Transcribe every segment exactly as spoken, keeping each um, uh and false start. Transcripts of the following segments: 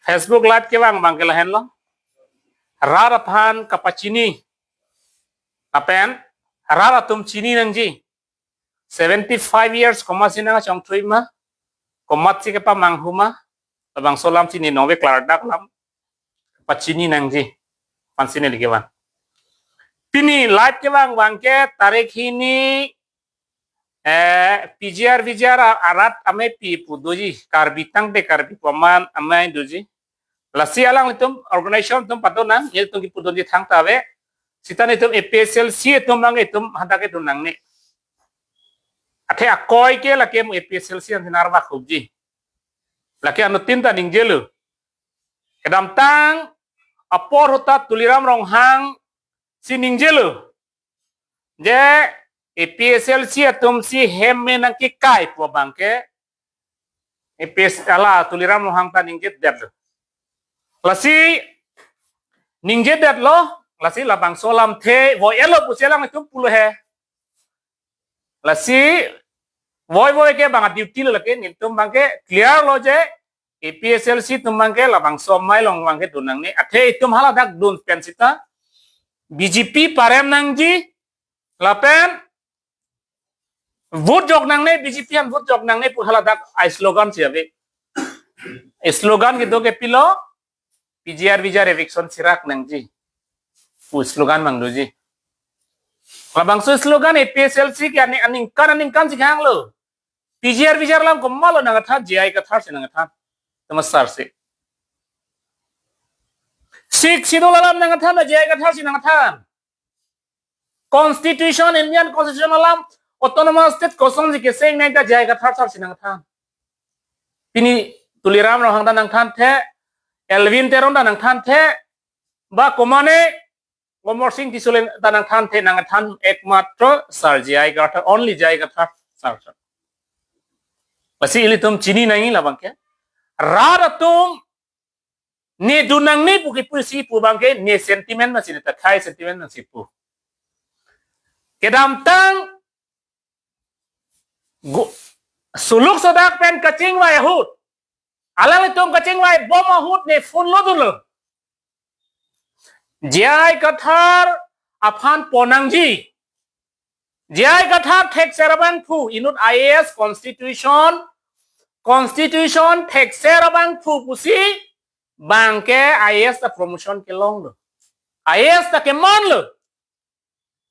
Facebook Live kevang abangke lahenlo. Rat aphan kapachini. Lapen rat atum chini nangji. Seventy-five years komatsi nangchongthui ma, komatsi kepamanghu ma, labangso alam chini nonke klardak alam pachini nangji. Aphansi neli kevan. Pini live kevang abangke tarik hini, eh, P G R V G R a-, arat amei pi pu doji, Karbi tangte Karbi pu aman amei doji. Lasi alanglitum organization atum padonang, nelitum kipudunji thangta ave. Seta nelitum A P H L C atum abang itum hadak ke dun nangne. Athe akoi ke lake mu A P H L C an sinar bakhubji. Lake anuttin ta ningjelo. Kedamtang apor ahut ta Tuliram Ronghang si ningjelo. Je A P H L C atumsi hem me nangkekai pu abangke A P H hala Tuliram Ronghang ta ningjedetlo. Lasi ningjedetlo, lasi labangso alamthe voi-etlo pusi alanglitum pulo he. Lasi voi-voi ke abang duty lo lake, nelitum abangke clear lo je A P H L C atum abangke labangso amei along abangke dun nangne. Athe itum haladak dun pen seta B J P parem nangji lapen vote jok nangne, B J P an vote jok nangne pu haladak a-slogan si ave. Slogan kedo ke pilo, P G R V G R eviction sirak nangji pu slogan abang doji. Labangso slogan A P H L C ke aning, aningkan aningkan si kehanglo. P G R V G R alam komatlo nangkethan, J I Kathar si nangkethan. Temasar si. Sixth Schedule alam nangkethan, J I Kathar si nangkethan. Constitution, Indian Constitution alam, Autonomous State kosonsi keseng nangji ta J I Kathar sar si nangthan. Pini Tuliram Ronghang ta nangthanthe, Elwin Teron ta nangthanthe, ba komane Amarsing Tisso le ta nangthanthe, nangthan ekmatro sar J I Kathar, only J I Kathar sar, sar. Lasi ilitum chini nangji labang ke. Rat atum ne dun nangne pu kipu si pu abang ke ne sentiment masi, ne takhai sentiment masi pu. Kedamtang gu-, suluk sodak pen kachingvai ahut, alanglitum kachingvai bom ahut ne phone lo dunlo. J I Kathar aphan pon nangji. J I Kathar thekser abangphu, inut I A S constitution, constitution thekser abangphu pusi abang ke I A S ta promotion kelonglo. I A S ta kemanlo.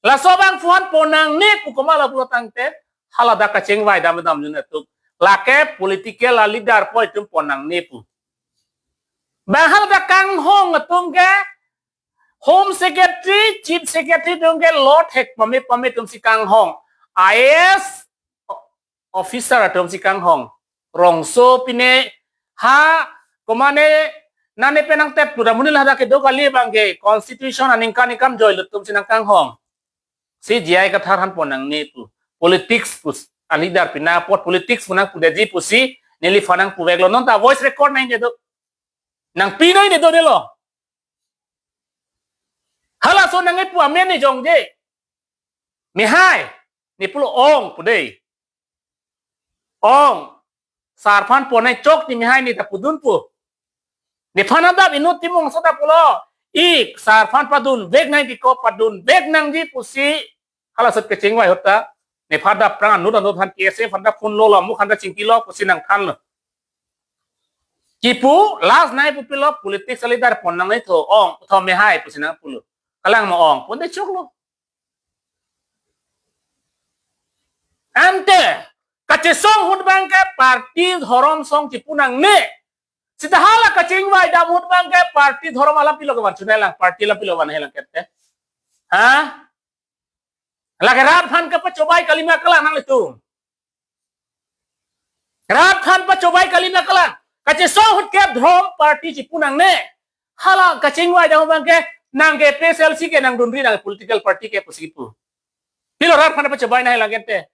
Laso abangphu aphan pon nangne pu komatlo pulo tangte, haladak kachingvai dam dam jun atum. Lake political a-leader po itum pon nangne pu. Bang haladak kanghong atum ke Home Secretary, Chief Secretary atum ke lo thek pame pame atum si kanghong. I A S officer atum si kanghong. Rongso pine ha komane nane penang tep pura munil hadak kedo kali abang ke constitution aningkan ingkan joy lo atum si nangkanghong. Si J I Kathar aphan pon nangne pu. Politics pu a-leader pina apot politics pu nangpudetji pusi neliphan nangpuveklo. Non ta voice record nangji do. Nangpi nangji do delo. Halaso nangkepu amen ne jongje. Mehai, ne pulo ong pu dei. Ong, sar aphan pon nangchok ti mehai ne ta pudun pu. Nephan adap inut Timung aso ta pulo, ik, sar aphan padunvek nangji ko, padunvek nangji pusi, halaso kachingvai ahut ta, nephan adap aphrang anut anut aphan K S A aphan ta phone lo lo, amuk aphan ta chingki lo pusi nangthanlo. Kipu, last nangji pu pilo, politics a-leader pon nangne tho, ong, tho mehai pusi nangpulo. Kalang ma ong, pon de choklo. Ante, kachesong ahut abang ke party dhorom song chipu nangne. Seta hala kachingvai dam ahut abang ke party dhorom alam pilo kevan chunai lang, party alam pilo van helang kete. Ha? Lake rat aphan kapachobai kalima kalang nanglitum. Rat aphan pachobai kalima kalang. Kachesong ahut ke dhorom party chipu nangne. Hala kachingvai dam abang ke nang ke A P H L C ke nangdunri nang political party ke pusi pu. Pilo rat aphan pachobai nangji lang kete.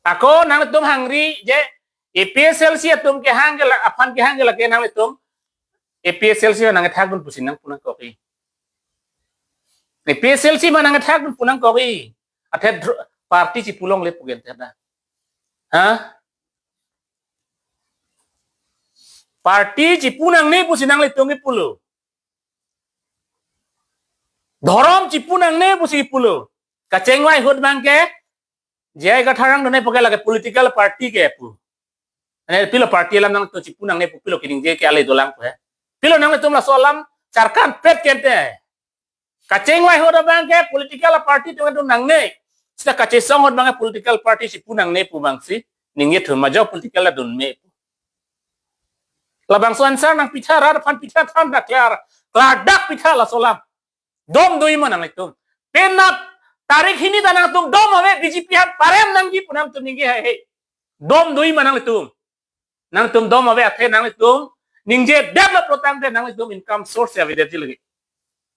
Ako nangtum hangri je A P H L C atum kehang ke la, aphan kehang ke lake nangtum A P H L C nangkethak dun pusi nangpu nangkok-i. A P H L C ma nangkethak dun pu nangkok-i. Athe dr-, party chipu longle pu gente da. Ha? Party chipu nangne pusi nanglitum kipulo. Dhorom chipu nangne pusi kipulo. Kachingvai ahut abangke J I Kathar angdeng ne poke lake political party ke pu. Ane pilo party alam nangtum chipu nangne pu, pilo keningje ke ale dolang pu he. Pilo nanglitum laso alam charkan pet kente. Kachingvai ahut abangke political party atum nangne. Seta kachesong ahut abangke political party chipu nangne pu abangsi ningje thun, majok political la dunme pu. Labangso answer nangpitha, rat aphan pitha than dak klar. Klardak pitha laso alam. Dom do-i ma nanglitum? Penap tarik hini ta nangtum dom ave, B J P aphan parem nangji pu nangtum ningje haihe. Dom do-i ma nanglitum? Nangtum dom ave athe nanglitum ningjedetlo pulotangte nanglitum income source avedetji lake.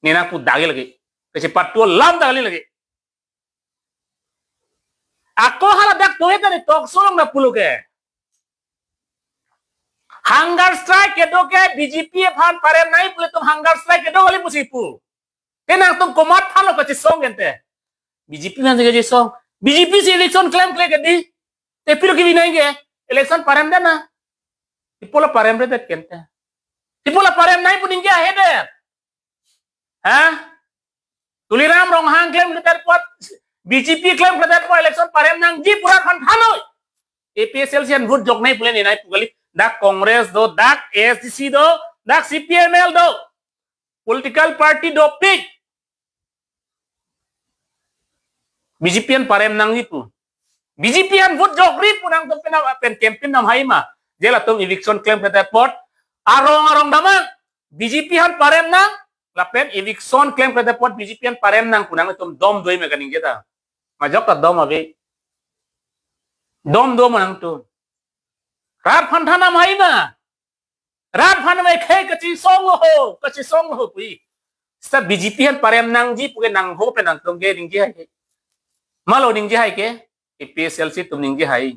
Ne nangpudakji lake. Kachepatu alam dakji lake. Ako hala dak tohe tadi talk show along dak pulo ke. Hunger strike kedo ke B J P aphan parem nangji pu ilitum hunger strike kedo kali pusi pu. Te nangtum komat aphanlo kachesong kente? B J P aphan si kachesong. B J P si election klemkle ke dei. Te pilo kebi nangji ke? Election paremdet na. Ipola paremredet kente. Ipola parem nangji pu ningje haidet. Ha? Tuliram Ronghang klemkledet apot, B J P klemkledet apot election parem nangji pu rat aphan thanoi. A P H L C an vote joknoi pule ne nangji pu kali. Dak Congress do, dak A S D C do, dak C P I M L do. Political party dopik. B J P aphan parem nangji pu. B J P aphan vote jokri pu nangtum pen pen campaign nam hai ma. Je latum eviction klemkledet apot arong arong damnang. B J P aphan parem nang, lapen eviction klemkledet apot B J P aphan parem nang pu nangtum dom do-i ma kaningje ta? Majok ta dom ave. Dom do ma nangtum? Rat aphan than nam hai ma. Rat aphan mai khei kachesonglo ho, kachesonglo ho pu. Seta B J P aphan parem nangji pu ke nangho pen nangtum ke ningje hai ke? Malo ningje hai ke? A P H L C atum ningje hai.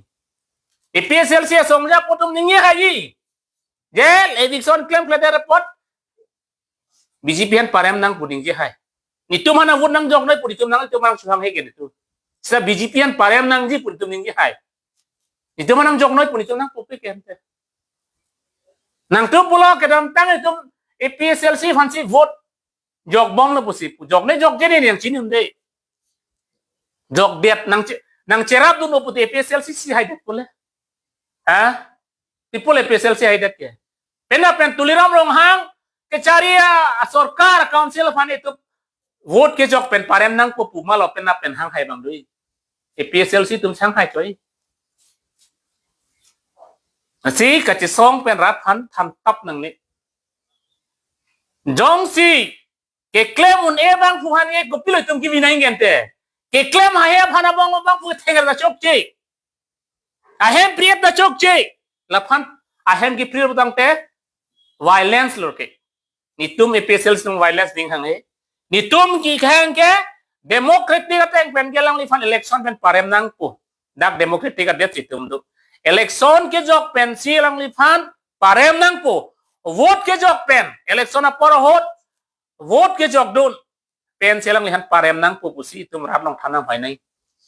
A P H L C asong aja pu atum ningje hai. Je eviction klemkledet apot B J P aphan parem nang pu ningje hai. Netum aphan vote nangjoknoi pu netum nang, netum nangsuhang he ke netum. Seta B J P aphan parem nangji pu netum ningje hai. Netum aphan nangjoknoi pu netum nangpupe kente. Nangtum pulo kedamtang netum A P H L C aphansi vote jokbomlo pusi pu. Joknoi jokje ne nangchinidunde. Jokdet nangche-, nangcherapdun pulote A P H L C si haidet pule. Ha? Ipola A P H L C haidet ke? Penap pen Tuliram Ronghang kechari asorkar council aphan itum vote kejok pen parem nangpo pu, malo penap pen hang hai abang do-i? A P H L C atum hang hai choi. Lasi kachesong pen rat aphan thantap nangne. Jongsi keklem un-e abangphu aphan ke kopilo itum kebi nangji kente? Keklem haihe aphan abang abangphu thengre ta chokche. Ahem pri-et ta chokche. Laphan ahem kepri-et pulotangte violence lo ke. Netum A P H L C atum violence ding hang he. Netum kehang ke democratic ateng pen ke alangliphan election pen parem nangpo. Dak democratic adet si itum do. Election kejok pensi alangliphan parem nangpo. Vote kejok pen, election apor ahut vote kejokdun pensi alangliphan parem nangpo pusi itum rat along than nam hai nai.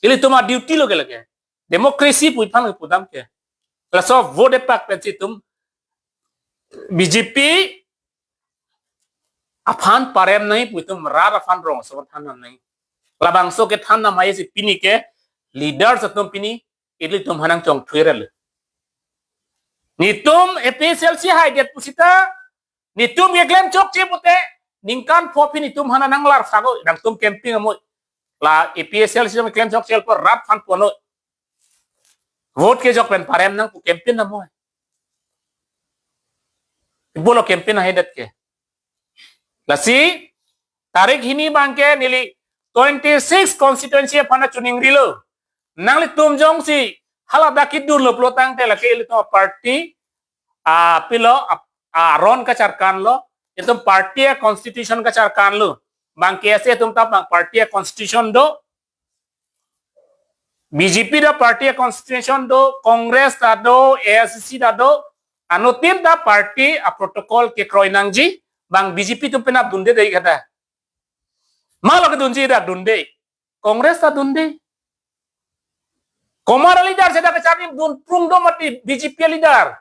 Ilitum a-duty lo ke lake. Democracy pu iphan pudam ke. Laso vote epak pensi itum B J P aphan parem nangji pu itum rat aphan rong so than nam nai. Labangso kethan nam hai si pini ke leaders atum pini ilitum aphan nangchongthui rel. Netum A P H L C haidet pusita, netum keklem chokche pute, ningkan pho aphi netum aphan nanglar sago, nangtum campaign amoi. La A P H L C atum keklem chokche apot rat aphan ponoi. Vote kejok pen parem nang pu campaign amoi. Ipulo campaign haidet ke. Lasi tarik hini abangke neli twenty-six constituency aphan choningrilo. Nanglitum jongsi hala dak kedurlo pulotangte lake ilitum party, ah, pilo, ah, ah, aron kacharkanlo, itum party a-constitution kacharkanlo. Bang K S A atum ta bang party a-constitution do, B J P ta party a-constitution do, Congress ta do, A I C C ta do, anuttin ta party a-protocol kekroi nangji, bang B J P atum penap dunde dei kata. Malo kedunji dak dunde. Congress ta dunde. Komat a-leader seta kacharli dun prung do mati B J P a-leader.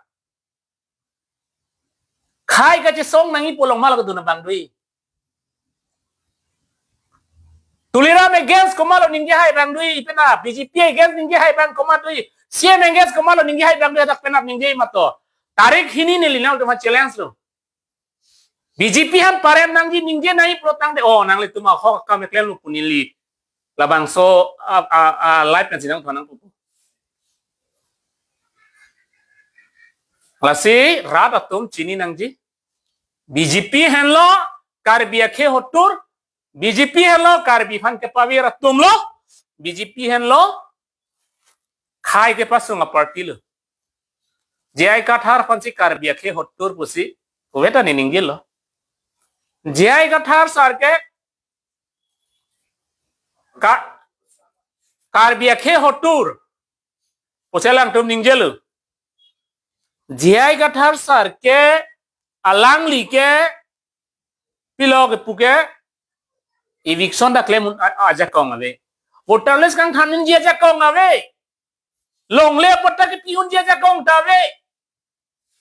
Khei kachesong nangji pu along malo kedun abang do-i. Tuliram against komatlo ningje hai abang do-i, penap B J P against ningje hai abang komat do-i, C M against komatlo ningje hai abang do-i, hadak penap ningje mato. Tarik hini neli nangtum aphan challenge lo. B J P aphan parem nangji ningje nangji pulo tangte, oh, nanglitum ahok akam keklem lo pu neli labangso a, a, a, live pensi nangthan nangpo. Lasi rat atum chini nangji. B J P henlo Karbi akhei hotur, B J P henlo Karbi aphan kepavir atum lo, B J P henlo khei kepasung aparty lo. J I Kathar aphansi Karbi akhei hotur pusi, kuveta ne ningje lo. J I Kathar sar ke ka, Karbi akhei hotur pusi alangtum ningje lo. J I Kathar sar ke alangli ke pilo kepu ke eviction ta klem un a, ajakong ave. Voter list kangthan unji ajakong ave. Longle apatta kepi unji ajakong ta ave.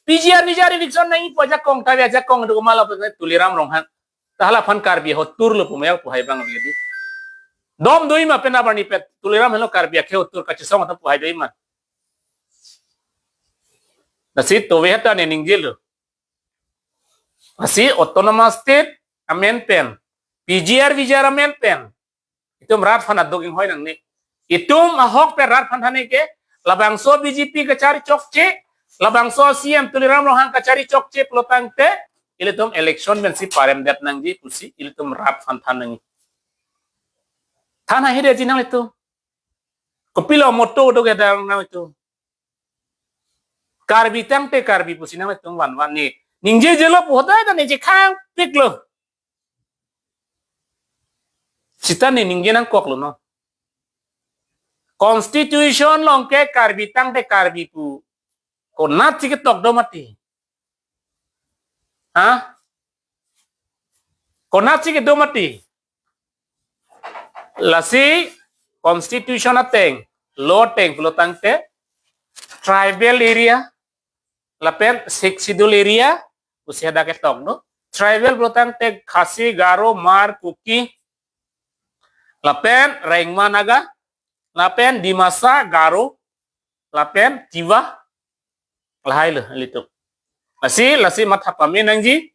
P G R V G R eviction nangji pu ajakong ta ave, ajakong do komatlo pu Tuliram Ronghang. Ta hala aphan Karbi hotur lo pu mayak pu hai abang ave di. Dom do-i ma penap arni pet Tuliram henlo Karbi akhei hotur kachesong atum pu hai do-i ma. Lasi tove heta ne ningje lo. Lasi autonomous state amen pen, P G R V G R amen pen, itum rat aphan aduk inghoi nangne. Itum ahok pen rat aphan than-e ke, labangso B J P kachari chokche, labangso C M Tuliram Ronghang kachari chokche pulo tangte, ilitum election pensi paremdet nangji pusi ilitum rat aphan than nangji. Than hahirji nanglitum. Kopilo motto do kedang nanglitum. Karbi tangte Karbi pusi nanglitum vanvan ne ningjejelo pu hodai ta ningje khangpik lo. Sita ne ningje nangkok lo non. Constitution along ke Karbi tangte Karbi pu konatsi ketok do mati. Ha? Konatsi kedo mati. Lasi constitution ateng, law ateng pulo tangte tribal area lapen Sixth Schedule area pusi hadak ketok do. Tribal pulo tangte Khasi, Garo, Hmar, Kuki, lapen Rengma Naga, lapen Dimasa, Garo, lapen Tiwa, lahai lo ilitum. Lasi, lasi matha pame nangji.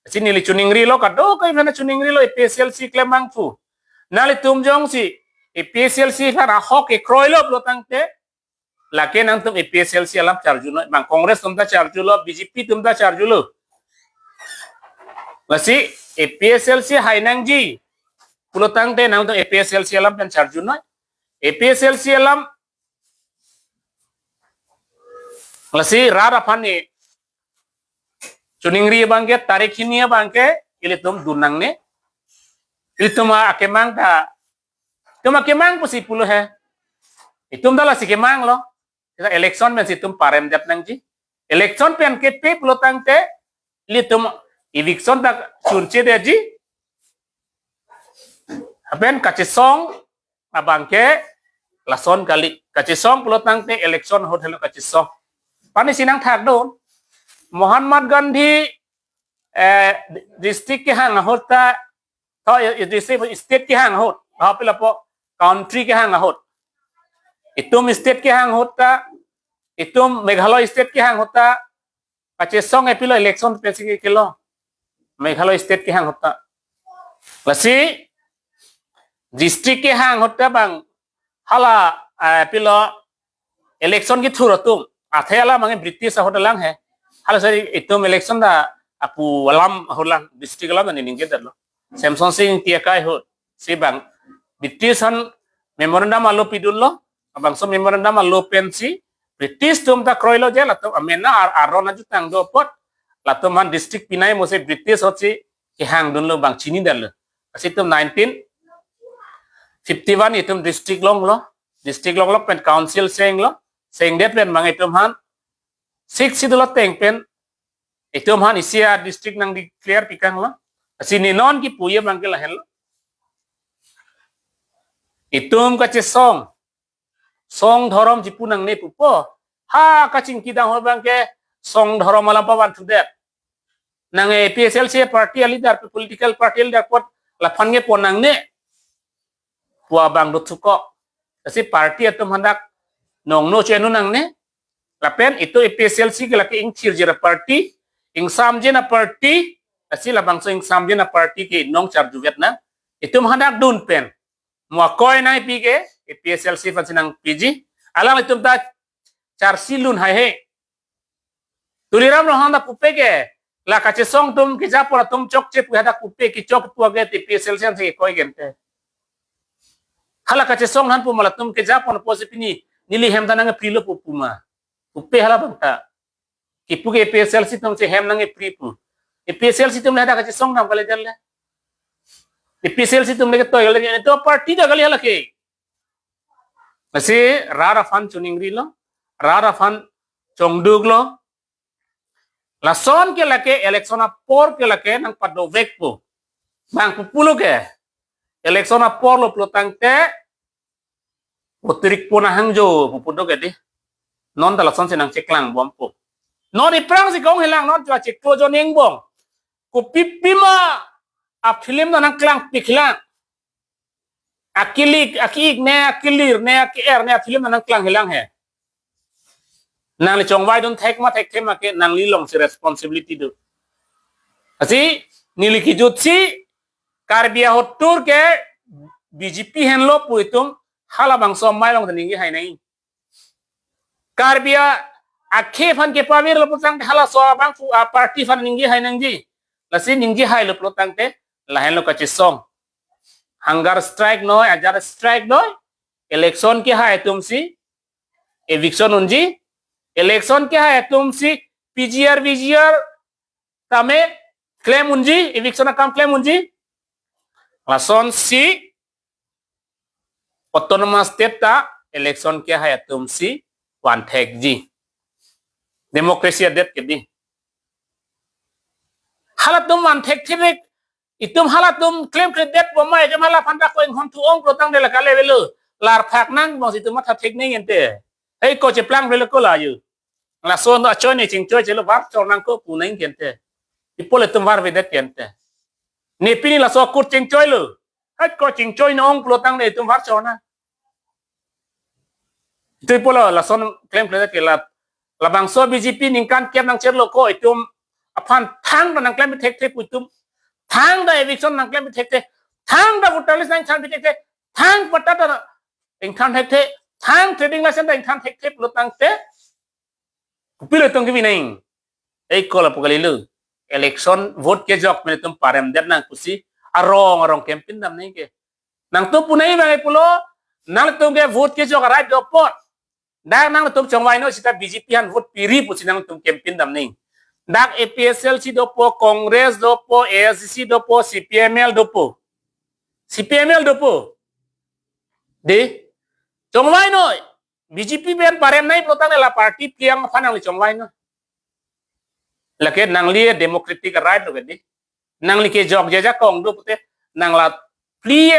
Lasi neli choningrilo, kadokave aphan choningrilo, A P H L C klem abang pu. Nanglitum jongsi A P H L C aphan ahok kekroilo pulo tangte, lake nangtum A P H L C alam charjunoi, bang Congress atum ta charjulo, B J P atum ta charjulo. Lasi A P H L C hai nangji pulo tangte nangtum A P H L C alam pen charjunoi. A P H L C alam, lasi rat aphan ne choningri abang ke, tarik hini abang ke ilitum dun nangne. Ilitum akemang ta, itum akemang pusi pulo he. Itum ta lasi kemang lo. Sita election pensi itum paremdet nangji. Election pen kepe pulo tangte ilitum eviction ta chunchedetji. Lapen kachesong abang ke lason kali. Kachesong pulo tangte election ahut helo kachesong. Pani si nangthak dun. Mahatma Gandhi, eh, district kehang ahut ta, to, eh, district, state kehang ahut, ha pilo pu, country kehang ahut. Itum state kehang ahut ta, itum Meghalaya state kehang ahut ta, kachesong e pilo election pensi kelo. Meghalaya state kehang ahut ta. Lasi district kehang ahut ta bang hala, eh, pilo election kethur atum. Athe alam abang British ahut alang he. Hala sari itum election ta apu alam ahut lang, district alam ta ne ningjedetlo. Semson Sing Ingti akai ahut si bang British aphan memorandum alo pidunlo, labangso memorandum alo pensi British atum ta kroilo je latum amena ar-, aron ajutang do apot latum aphan district pinai mo si British ahut si kehangdunlo bang chinidetlo. Lasi itum nineteen fifty-one itum district longlo, district longlo pen council senglo, sengdet pen bang itum aphan Sixth Schedule ateng pen itum aphan isi a-district nang declare pikanglo. Lasi ne non kipu abang ke lahenlo. Itum kachesong, song dhorom chipu nangne pupo. Ha kachingki dang ho abang ke song dhorom alam pavanthudet. Nang A P H L C party a leader, political party leader apot laphan ke pon nangne pu abang do thukok. Lasi party atum hadak nongno chenu nangne. Lapen itum A P H L C ke lake ingthirji a party, ingsamji a party, lasi labangso ingsamji a party ke nong charjuvet nang. Itum hadak dun pen mo akoi nangpi ke A P H L C aphansi nangpiji. Alanglitum ta charsi lun haihe. Tuliram Ronghang ta pupe ke, la kachesong atum kejapon atum chokche pu hadak pupe, kechok pu age A P H L C aphansi koi gente. Hala kachesong aphan pu ma latum kejapon apotsi pini neli hem ta nangprilo pu pu ma. Pupe hala abang ta. Kipu ke A P H L C atumsi hem nangpri pu. A P H L C atum le hadak kachesong dam kali dan le. A P H L C atum le ketoi kali, itum party ta kali hala ke. Lasi rat aphan choningrilo, rat aphan chongduklo. Lason ke lake election apor ke lake nangpadovekpo. Bang pu pulo ke. Election apor lo pulo tangte, vote rik pon ahang jo pu pudo ke di. Non ta lasonsi nangcheklang bompo. Non aphrangsi kong helang, non chua cheklo jo ning bong. Kopi pima a film na nangklangpiklang. Akilik, aki-ik ne, akilir ne, aki-er ne, a film na nangklang helang he. Nangli chongvai dun thek ma thekthe ma ke nangli alongsi responsibility do. Lasi neli kijutsi Karbi ahut tur ke B J P henlo pu itum halabangso amei along ta ningje hai nang. Karbi a, akhei aphan kepavirlo pulo tangte halaso abang pu a party aphan ningje hai nangji. Lasi ningje hailo pulo tangte lahenlo kachesong. Hunger strike noi, ajar strike noi. Election kehai atumsi eviction unji. Election kehai atumsi P G R, V G R tame klem unji, eviction akam klem unji. Lasonsi autonomous state ta election kehai atumsi vanthekji. Democracy adet ke di. Halatum vanthekthevek, itum halatum klemkledet bomai, itum hala aphan ta ko inghon thu-ong pulo tangte la kale avelo. Larphak nang bangsi itum matha thek nang ente. Hei ko cheplang avelo ko la yu. Laso no achoi ne chingchoi chelo var chor nang ko pu nang kente. Ipo le itum varvedet kente. Ne pini laso akut chingchoilo. Hai ko chingchoi nong pulo tangte itum var chor nang. Itum ipo lo lason klemkledet ke la. Labangso B J P ningkan kep nangcherlo ko itum aphan thangta nangklem thekthe pu itum. Thangta eviction nangklem thekthe. Thangta voter list nangthan thekthe. Thang patta ta ingthan thekthe. Thang trading license ta ingthan thekthe pulo tangte. Kopilo itum kebi nang. Ei ko lapu kalilo. Election vote kejok pen itum paremdet nang pusi arong arong campaign dam nang ke. Nangtum pu nang bang pulo, nangtum ke vote kejok a right do apot. Dak nangtum chongvai noi seta B J P aphan vote piri pusi nangtum campaign dam nang. Dak A P H L C dopo, Congress dopo, A S D C dopo, C P I M L dopo. C P I M L dopo. De, chongvai noi. B J P pen parem nang pulo tangte la party pliang aphan nangli chongvai noi. Lake nangli democratic right lo ke di. Nangli kejokje ajakong do pute nang la pli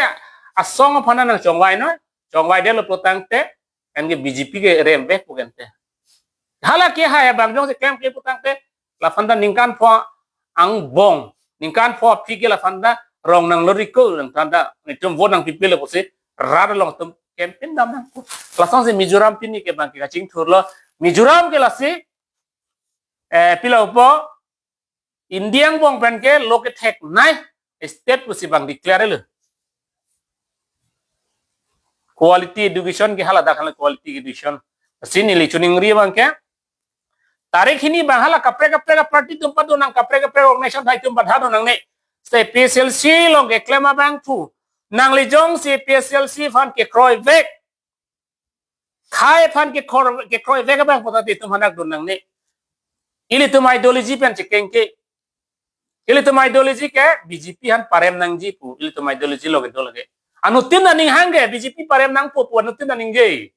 asong aphan nang chongvai noi. Chongvaidetlo pulo tangte, anke B J P ke rembek pu kente. Hala kehai abang jongsi klemkle pulo tangte, laphan ta ningkan pho angbong, ningkan pho aphi ke laphan ta rong nang loriko nang tanda, itum vote nangpipilo pusi rat along itum campaign dam nang. Lasonsi Mizoram pini ke bang ke kachingthurlo. Mizoram ke lasi, eh, pilo po, India angbong pen ke lo kethek nai state pusi bang declare lo. Quality education ke hala dak hala quality education. Lasi neli choningri bang ke, tarik hini bang hala kaprek kaprek party atum pado nang, kaprek kaprek organization atum pado nangne. State A P H L C along keklem abang pu. Nangli jongsi A P H L C aphan kekroivek, khei aphan kekroi, kekroivek abang puta itum hadak dun nangne. Ilitum ideology pen chekeng ke. Ilitum ideology ke B J P aphan parem nangji pu. Ilitum ideology lo kedo lake. Anuttin aning hang ke B J P parem nangpo pu anuttin aning je.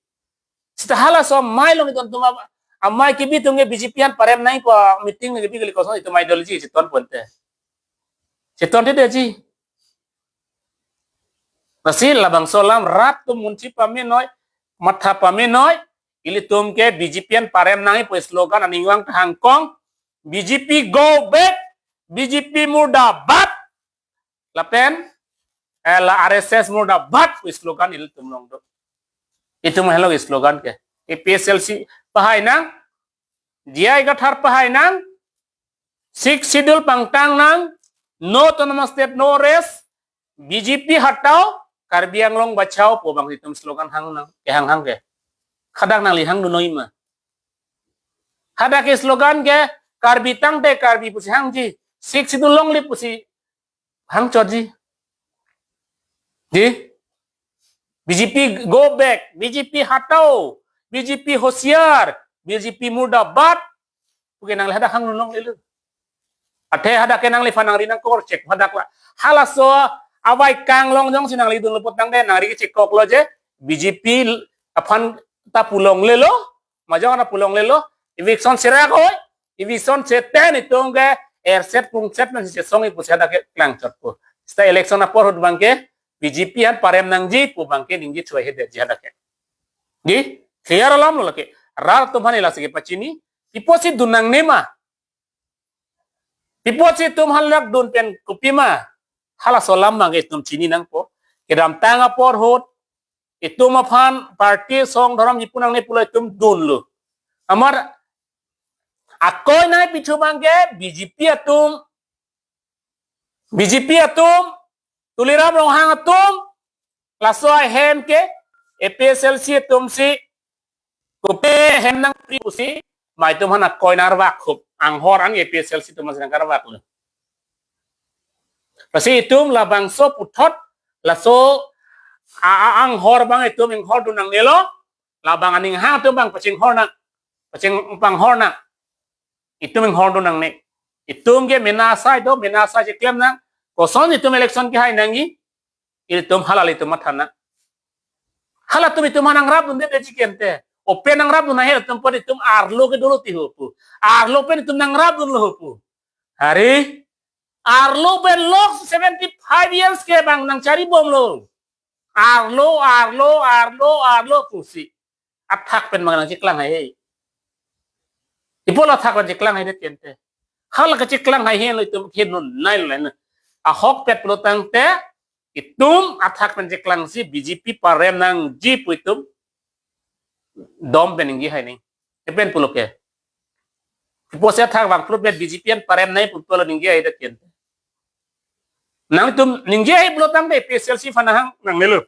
Seta halaso amei along itum atum am-, amei kebi atum ke B J P aphan parem nangpo meeting kebi kali koson itum ideology cheton ponte. Cheton te deji. Lasi labangso alam rat atum munchi pame noi, matha pame noi, ilitum ke B J P aphan parem nangpo slogan aning vang hangkong, B J P go back, B J P murdabad, lapen, eh, la R S S murdabad pu slogan ilitum along do. Itum helo slogan ke. A P H L C pahai nang, J I Kathar pahai nang, Sixth Schedule pangtang nang, no autonomous state, no rest, B J P hatao, Karbi Anglong bachao pu abang itum slogan hang nang, kehang hang ke. Hadak nangli hangdun noi ma? Hadak ke slogan ke Karbi tangte Karbi pusi hangji, Sixth Schedule longle pusi hangchotji. Di? B J P go back, B J P hatao, B J P hosiar, B J P murdabad. Puke nangli hadak hangdun longlelo. Athe hadak ke nangliphan nangri nangkorchek hadak la. Halaso avaikang along jongsi nangli dunlo putangte nangri kechekoklo je B J P aphan ta pu longlelo, majong ta pu longlelo, eviction serak oi, eviction seten itum ke erset pungset nangsi chesongji pusi hadak ke klangchotpo. Seta election apor ahut abang ke B J P aphan parem nangji pu abang ke ningje choi hede ji hadak ke. Di, clear alam lo lake. Rat atum aphan lasi kepachini, pi apotsi dun nangne ma? Pi apotsi itum halak dun pen kopima? Halaso alam abang ke itum chini nangpo. Kedamtang apor ahut, itum aphan party song dhorom jipu nangne pulo itum dunlo. Amar akoi nai pithu abang ke B J P atum, B J P atum, Tuliram Ronghang atum, laso ahem ke A P H L C atum si, kopi hem nangpri pusi, mai itum aphan akoi nangkarvak hup, anghor an A P H L C atum si nangkarvaklo. Lasi itum labangso puthot, laso a, a, anghor abang itum inghordun nangnelo, labang aning hang atum abang pachinghor nang, pachingpanghor nang. Itum inghordun nangne. Itum ke mena asai do, mena asai cheklem nang. Koson itum election kehai nangji, itum halali itum matha nang. Halatum itum aphan nangrapdunde ji kente. Open nangrapdun ahe itum pen itum arlo ke dolo ti ho pu. Arlo pen itum nangrapdunlo ho pu. Hari, arlo pen lok seventy five years ke abang nangcharibomlo. Arlo, arlo, arlo, arlo pusi. Athak pen abang nangcheklang hai. Pi apot athak pen cheklang haidet kente? Hala kacheklang hai henlo itum khenun nai lo na. Ahokpet pulo tangte itum athak pen cheklangsi B J P parem nangji pu itum dom pen ningje hai nang. Kepen pulo ke. Pi apotsi athak vangphrupdet B J P aphan parem nangji pu pulo ningje haidet kente? Nangtum ningje hai pulo tangte A P H L C aphan hang nangnelo.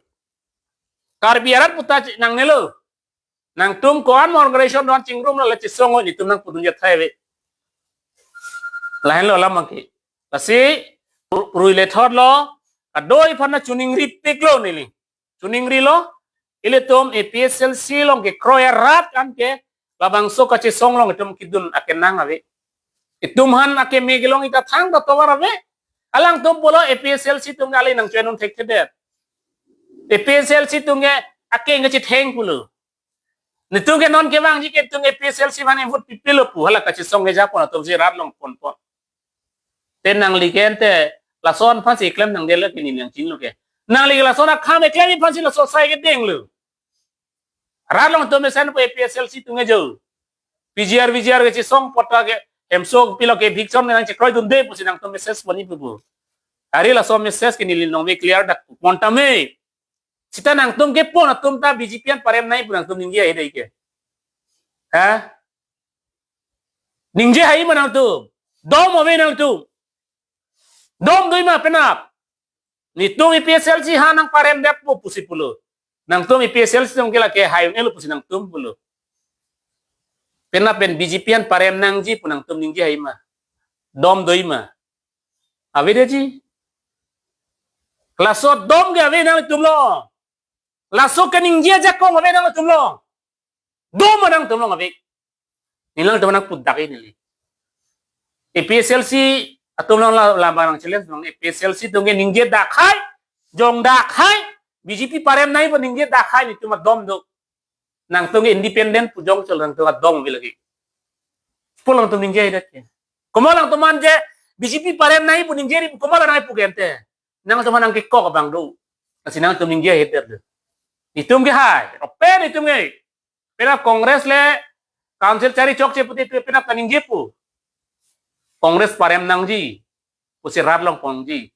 Karbi arat puta nangnelo. Nangtum ko-an mo organization do-an chingrumlo, la chesong oi, netum nangpudun jathai ave. Lahenlo alam abang ke. Lasi ru-, rui lethotlo, kadoi aphan nangchiningripiklo neli. Chiningrilo, ilitum A P H L C along kekroi arat an ke labangso kachesong along itum kedun akenang ave. Itum aphan akeme kelong ita thangta tovar ave. Alangtum pulo A P H L C atum ke ale nangchoi-un thekthedet. A P H L C atum ke akeng kachetheng pulo. Netum ke non kevangji ke itum A P H L C aphan vote pipilo pu, hala kachesong kejapon atum si rat along ponpon. Te nangli ke ante lason aphansi klem nangdetlo ke neli nangchinilo ke. Nangli ke lason akham eklem aphansi laso asai kedenglo. Rat along atum mesen pu A P H L C atum ke jo. P G R, V G R kachesong apot ta ke hemso pilo ke eviction nangchekroidunde pusi nangtum message pon-i pu pu. Hari laso message ke neli nangve clear dak pon tame. Seta nangtum kepon atum ta B J P aphan parem nangji pu nangtum ningje hai dei ke. Ha? Ningje hai ma nangtum? Dom ave nangtum. Dom doi ma penap? Netum A P H L C aphan nangparemdet pu pusi pulo. Nangtum A P H L C atum ke lake hai un-elo pusi nangtum pulo. Penap pen B J P aphan parem nangji pu nangtum ningje hai ma? Dom doi ma? Avedetji. Laso dom ke ave nangtum along. Laso keningje ajakong ave nangtum along. Dom ma nangtum along ave? Neli nangtum nangpudakji neli. A P H L C atum along la, la bang nang challenge nang, A P H L C atum ke ningje dak hai, jong dak hai, B J P parem nangji pu ningje dak hai, netum adom do. Nangtum ke independent pu jongchol nangtum adom ave lagi. Pulang tum ningje haidet ke. Komat nangtum aphan je B J P parem nangji pu ningje ri, komat nangji pu ke ante? Nangtum aphan nangkekok abang do. Lasi nangtum ningje haidet do. Netum ke hai, open netum ke. Penap Congress le council chari chokche pute tu penap kaningje pu. Congress parem nangji. si rat longponji.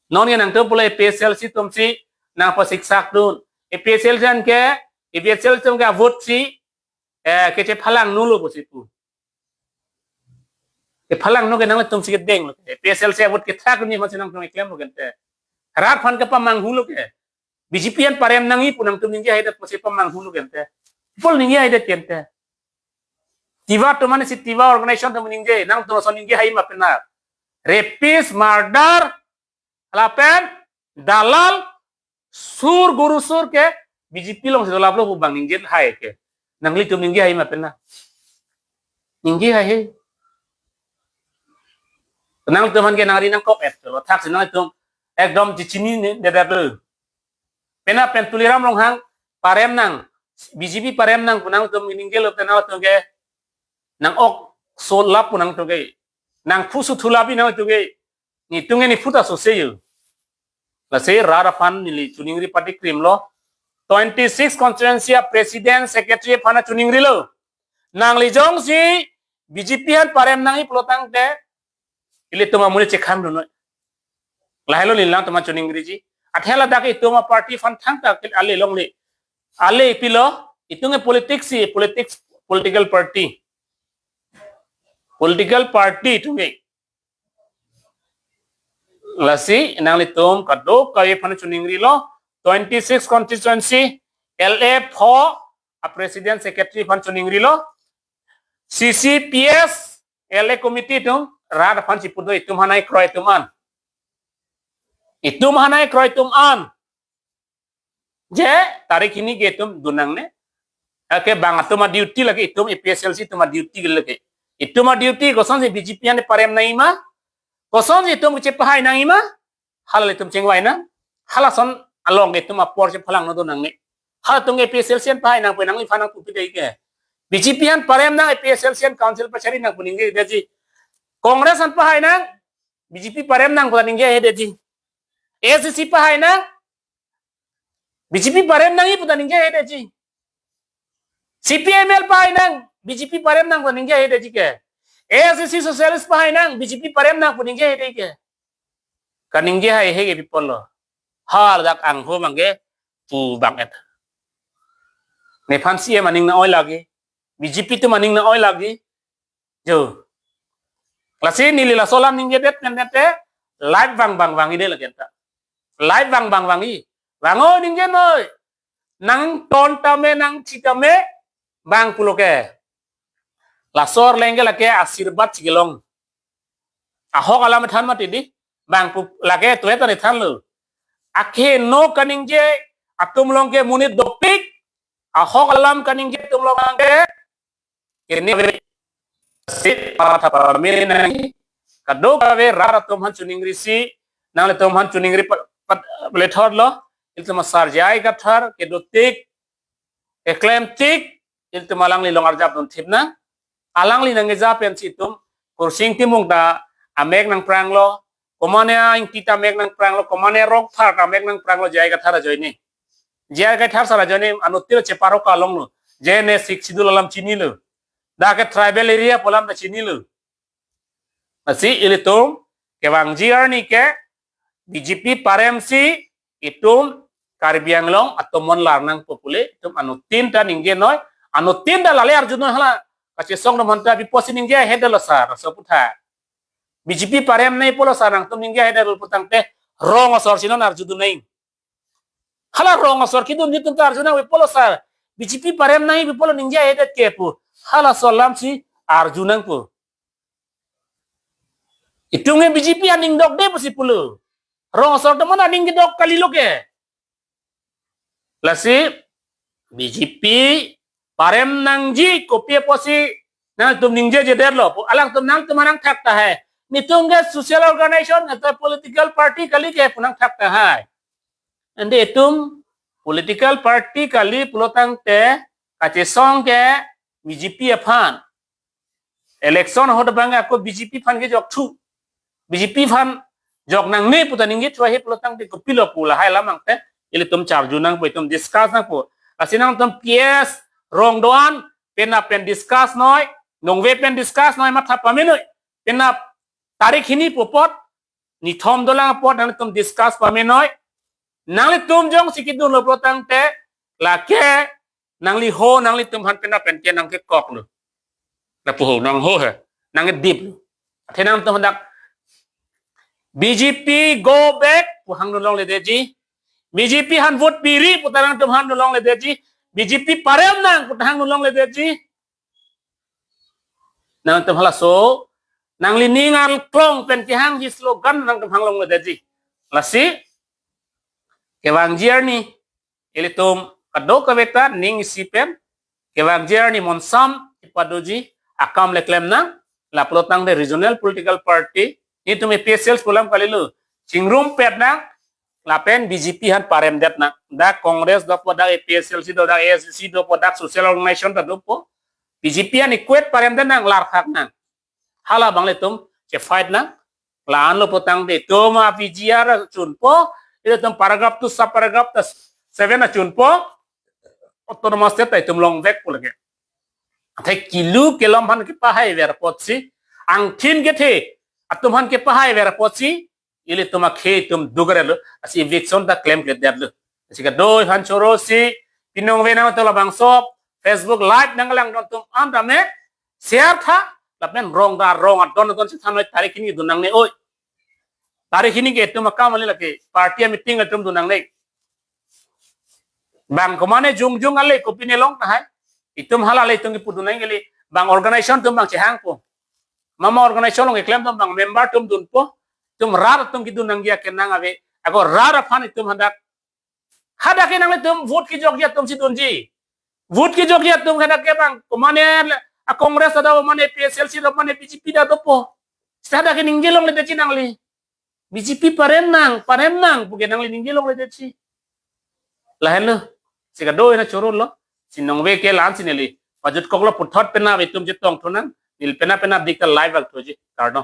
Non ke nangtum pulo A P H L C atum si nangpasiksak dun. A P H L C anke, A P H L C atum ke avote si, eh, kechephalang nu lo pusi pu. Kephalang nu ke nangtum si kedeng lo ke. A P H L C avote kethak ni masi nangtum keklem lo ke ante. Rat aphan kepamanghu lo ke. B J P an parem nangji pu nangtum ningje haidet pusi pamanghu lo ke ante. Pol ningje haidet ke ante. Tiwa atum mane si Tiwa organization atum ningje, nangtum ason ningje hai ma pena. Rapist, murder, lapen dalal, sur, guru sur ke B J P alongsi dolap lo pu bang ningje hai ke. Nanglitum ningje hai ma pena. Ningje hai he. Nangtum aphan ke nangri nangkok et lo, thaksi nangtum ekdom chechinine dedet lo. Penap pen Tuliram Ronghang parem nang, B J P parem nang pu nangtum ningje lo, penap atum ke nang-ok solap pu nangtum ke, nangphu suthu lapi nangtum ke, netum ke nephu ta sose yo. Lasi rat aphan neli choningri pati krim lo, twenty six constituency a president secretary aphan choningri lo. Nangli jongsi B J P aphan parem nangji pulo tangte, ilitum amonit chekhang dun noi. Lahelo neli nangtum aphan choningriji. Athe ladak itum a party aphan thangta ale longle. Ale pilo, itum ke politics si, politics, political party. Political party itum ke. Lasi nanglitum kadokave aphan choningri lo, twenty six constituency, L A pho, a president secretary aphan choningri lo, C C P S, L A committee atum, rat aphan chipudo itum hanai kroi atum an. Itum hanai kroi atum an. Je, tarik hini ke itum dun nangne. Ake bang atum a duty lake, itum A P H L C atum a duty lake. Itum a duty kosonsi B J P aphan parem nangji ma? Kosonsi itum kechepahai nangji ma? Hala itum chingvai nang. Halason along itum apor chephalang nu dun nangne. Halatum ke A P H L C an pahai nang pu nangliphan nangpupi dei ke. B J P aphan parem nang, A P H L C an council pachari nang pu ningje detji. Congress an pahai nang, B J P parem nang pu ningje he detji. A I C C pahai nang, B J P parem nangji pu ningje he detji. C P I M L pahai nang, B J P parem nang pu ningje he detji ke. A I C C Socialist pahai nang, B J P parem nang pu ningje he detji ke. Kaningje hai he ke pi pulo. Haladak angho mangke pu bang et. Nephan C M aning nang-oi lagi. B J P atum aning nang-oi lagi. Jo. Lasi neli laso alam ningjedet pen tangte, live vang vang vangji de lake anta. Live vang vang vangji. Vango ningje noi. Nangton tame nangchi tame vang pulo ke. Laso arleng ke lake asirbad chikelong. Ahok alam than mati di. Vang pu lake tuet ani thanlo. Akheno kaningje atum along ke monit dopik. Ahok alam kaningje atum along ke kene ave. Si patha pame nangji. Kadokave rat atum aphan choningrisi, nanglitum aphan choningri pa-, pa-, plethor lo, ilitum asar J I Kathar kedotik, keklemtik, ilitum alangli along arjap dunthip nang, alangli nangkeja pensi itum Khorsing Timung ta amek nangprang lo, komane a Ingti ta amek nangprang lo, komane a Rongphar ta amek nangprang lo, J I Kathar ajoine. J I Kathar sar ajoine anuttin cheparok along lo. J N A Sixth Schedule alam chini lo. Dak ke tribal area pu alam ta chini lo. Lasi ilitum kevangji arni ke B J P paremsi itum Karbi Anglong atomon lar nangpo pule itum anuttin ta ningje noi, anuttin ta lale arju noi hala kachesong atum aphanta pi pusi ningje he detlo sar, laso aphuthak. B J P parem nangji pulo sar nangtum ningje he detlo pu tangte rong asor si non arjudun nang. Hala rong asor kedunji atum ta arju nang pi pulo sar. B J P parem nangji pi pulo ningje he det ke pu. Halaso alam si arju nangpo. Itum ke B J P aning dokde pusi pulo. Rong asor atum aning kedok kali lo ke. Lasi B J P parem nangji kopi pusi nangtum ningjeje detlo pu. Alangtum nangtum nangthak tahai. Netum ke social organization atau political party kali ke pu nangthak tahai. Ante itum political party kali pulo tangte kachesong ke B J P aphan. Election ahut abang ako B J P aphan kejok thu. B J P aphan jok nangne pu ta ningje thu ahe pulo tangte kopilo pu lahai alam tangte ilitum charju nangpo, itum discuss nangpo. Lasi nangtum P S rong do-an penap pen discuss noi, nongve pen discuss noi, matha pame noi. Penap tarik hini pu apot nithom dolang apot nangtum discuss pamenoi. Nanglitum jongsi kedunlo pulotangte, lake nangli ho nanglitum aphan penap pen ke nangkekoklo. Lapu ho nang ho he, nangkediplo. Athe nangtum hadak B J P go back pu hangdun longledetji. B J P aphan vote piri puta nangtum hangdun longledetji. B J P parem nang puta hangdun longledetji. Nangtum halaso, nanglining arlo klong pen kehangji slogan nangtum hang longledetji. Lasi, kevangji arni, ilitum kadokave ta ning isi pen, kevangji arni monsam kepadoji, akam le klem nang, la pulotangte regional political party, netum A P H L C pu alam kalilo, chingrumpet nang, lapen B J P aphan paremdet nang. Dak Congress dopo, dak A P H L C do, dak A S D C dopo, dak social organization ta dopo, B J P aphan equate paremdet nang, larkhak nang. Hala abang ilitum chefight nang. La-anlo pulotangte itum a P G R achunpo, ilitum paragraph two sub paragraph ta seven achunpo, autonomous state ta itum longvekpo lake. Athe kilu kelom aphan kepahaiver apotsi, angthin kethe atum aphan kepahaiver apotsi, ilitum akhei atum dugarelo, lasi eviction ta klemkledetlo. Lasi kadoi aphan chorosi, pinong ve nangtum labangso Facebook live nanglangdun atum an tame share tha, lapen rong ta rong adon adon si thanoi tarik hini dun nangne oi. Tarik hini ke itum akam ale lake party a-meeting atum dun nangne. Bang komane jongjong ale kopine long tahai. Itum hala le itum kipudun nang kali. Bang organization atum bang chehangpo. Mama organization along keklem atum bang member atum dunpo. Itum rat atum kedun nangji akenang ave. Ako rat aphan itum hadak. Hadak ke nanglitum vote kejokji atum si dunji. Vote kejokji atum hadak ke bang komane a-Congress ta do, mane A P H L C do, mane B J P ta dopo. Seta hadak ke ningje longledetji nangli. B J P parem nang, parem nang pu ke nangli ningje longledetji. Lahenlo, si kadoi na chorolo, si nongve ke la-an si neli pajutkoklo, puthot penap itum chetongthu nang, neli penap penap dik ta live vangthuji, kardom.